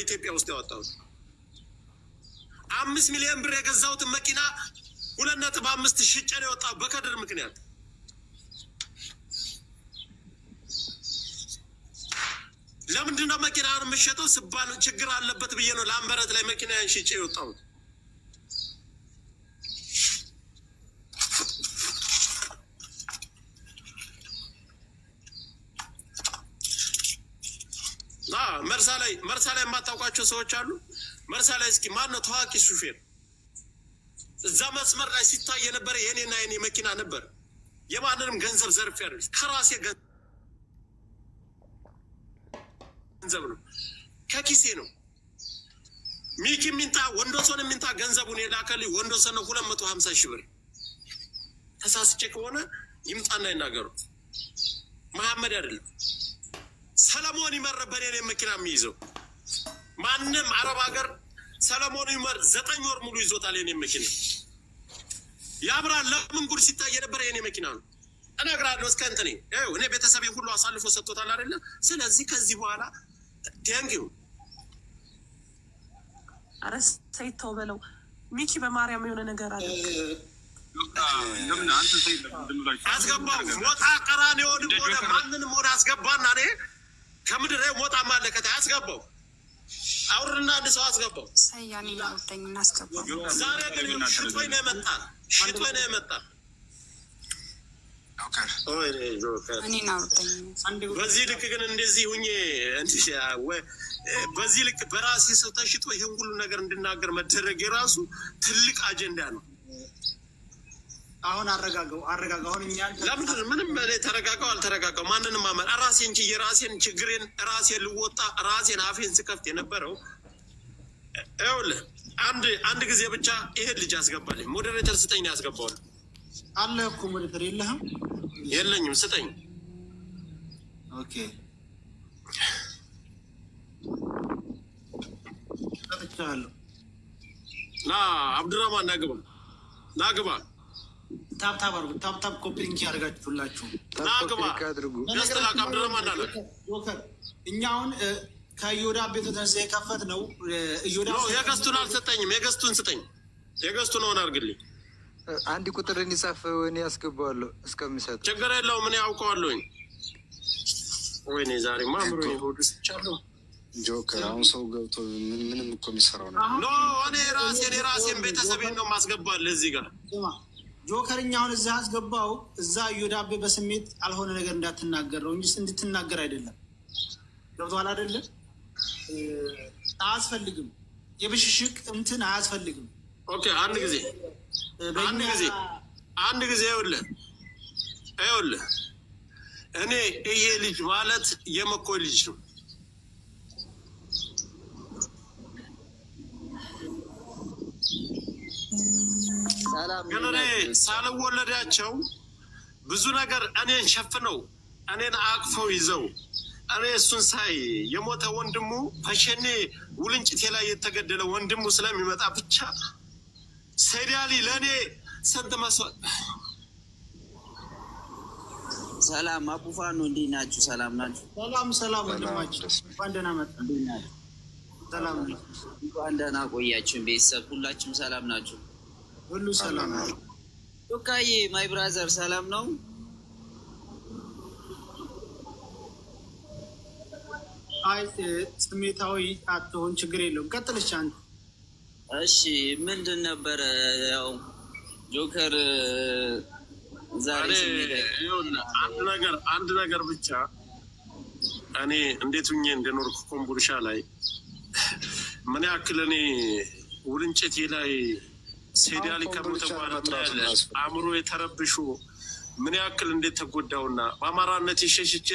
ነው ኢትዮጵያ ውስጥ ያወጣሁት። 5 ሚሊዮን ብር የገዛሁትን መኪና 2.5 ሽጬ ነው የወጣሁት በከድር ምክንያት። ለምንድን ነው መኪና የምሸጠው ስባል ችግር አለበት ብዬ ነው ላምበረት ላይ መኪና ሽጬ የወጣሁት። መርሳ ላይ፣ መርሳ ላይ የማታውቋቸው ሰዎች አሉ። መርሳ ላይ እስኪ ማን ነው ታዋቂ ሹፌር? እዛ መስመር ላይ ሲታይ የነበረ የኔና የኔ መኪና ነበር። የማንንም ገንዘብ ዘርፌ አይደለም፣ ከራሴ ገንዘብ ነው፣ ከኪሴ ነው። ሚኪ ሚንታ ወንዶሰን ሚንታ ገንዘቡን የላከልኝ ወንዶሰን ነው፣ 250,000 ብር። ተሳስቼ ከሆነ ይምጣና ይናገሩት። መሐመድ አይደለም፣ ሰለሞን ይመር ነበር የኔ መኪና የሚይዘው። ማንም አረብ ሀገር ሰለሞን ይመር 9 ወር ሙሉ ይዞታል የኔ መኪና። ያብራል ለምን ጉድ ሲታይ የነበረ የኔ መኪና ነው። እነግራለሁ እስከ እንትኔ ይኸው እኔ ቤተሰቤ ሁሉ አሳልፎ ሰጥቶታል አይደለ? ስለዚህ ከዚህ በኋላ thank you። አረ ሰይድ ተው በለው ሚኪ፣ በማርያም የሆነ ነገር አለ። አስገባው ሞጣ ቀራኔውን ሆነ ማንንም ሆነ አስገባና እኔ ከምድር ሞጣ ማለከታ አስገባው። አውርና አንድ ሰው አስገባው። ሰያኔ አውርደኝ እናስገባው። ዛሬ ግን ሽጦኝ ነው የመጣ፣ ሽጦኝ ነው የመጣ። እኔን አውርደኝ። በዚህ ልክ ግን እንደዚህ ሁኜ፣ በዚህ ልክ በራሴ ሰው ተሽጦ ይህን ሁሉ ነገር እንድናገር መደረግ የራሱ ትልቅ አጀንዳ ነው። አሁን አረጋገው አረጋገው። አሁን እኛ ለምንድን ምንም እኔ ተረጋጋው አልተረጋጋው ማንንም ማመን ራሴን ችዬ የራሴን ችግሬን ራሴን ልወጣ ራሴን አፌን ስከፍት የነበረው ይኸውልህ፣ አንድ ጊዜ ብቻ ይሄን ልጅ አስገባልኝ። Moderator ስጠኝ ነው ያስገባዋል። አለ እኮ moderator የለህም? የለኝም፣ ስጠኝ። Okay፣ ሰጥቻለሁ። ና አብዱራማን ናግባ፣ ናግባ። Tap tap አድርጉ። Tap tap copy link ያደርጋችሁላችሁ። ናግባ። አድርጉ። ደስ ላክ አብዱራማን አለ። ጆከር፣ እኛ አሁን ከእዮዳ ቤት ተነሳ የከፈት ነው እዮዳ። የ guest ኡን አልሰጠኝም። የ guest ኡን ስጠኝ። የ guest ኡን ሆነ አድርግልኝ። አንድ ቁጥር እንዲጻፍ እኔ ያስገባዋለሁ እስከሚሰጥ። ችግር የለውም። እኔ አውቀዋለሁኝ። ወይኔ ዛሬማ አእምሮ ሆድ ውስጥ ቻለሁ። ጆከር፣ አሁን ሰው ገብቶ ምንም እኮ የሚሰራው ነው። No፣ እኔ ራሴን ቤተሰቤን ነው ማስገባል እዚህ ጋር። ጆከር፣ እኛ አሁን እዛ አስገባው እዛ እዮዳቤ በስሜት አልሆነ ነገር እንዳትናገር ነው እንጂ እንድትናገር አይደለም። ገብቶሃል አይደለም? አያስፈልግም። የብሽሽቅ እንትን አያስፈልግም። Okay፣ አንድ ጊዜ ይኸውልህ እኔ ይሄ ልጅ ማለት የመኮይ ልጅ ነው። ግን እኔ ሳልወለዳቸው ብዙ ነገር እኔን ሸፍነው እኔን አቅፈው ይዘው እኔ እሱን ሳይ የሞተ ወንድሙ ፈሸኔ ውልንጭቴ ላይ የተገደለ ወንድሙ ስለሚመጣ ብቻ ሰይዳሊ ለእኔ ስንት መስዋዕት ሰላም አቡፋኖ፣ እንዴት ናችሁ? ሰላም ናችሁ? ሰላም ሰላም፣ ወንድማችን እንኳን ደህና መጣ። እንዴት ናችሁ? ሰላም ነው። እንኳን ደህና ቆያችሁን። ቤተሰብ ሁላችሁም ሰላም ናችሁ? ሁሉ ሰላም ነው። ቶካዬ my brother ሰላም ነው? አይ ስሜታዊ አትሆን፣ ችግር የለውም። ቀጥልሽ አንተ። እሺ፣ ምንድን ነበረ ያው ጆከር ዛሬ አንድ ነገር ብቻ እኔ እንዴት ሁኜ እንደኖርኩ ኮምቦልሻ ላይ ምን ያክል እኔ ውልንጭቴ ላይ ሴዳሊ ከሞተ በኋላ አእምሮ የተረብሹ ምን ያክል እንዴት ተጎዳውና በአማራነት የሸሽቼ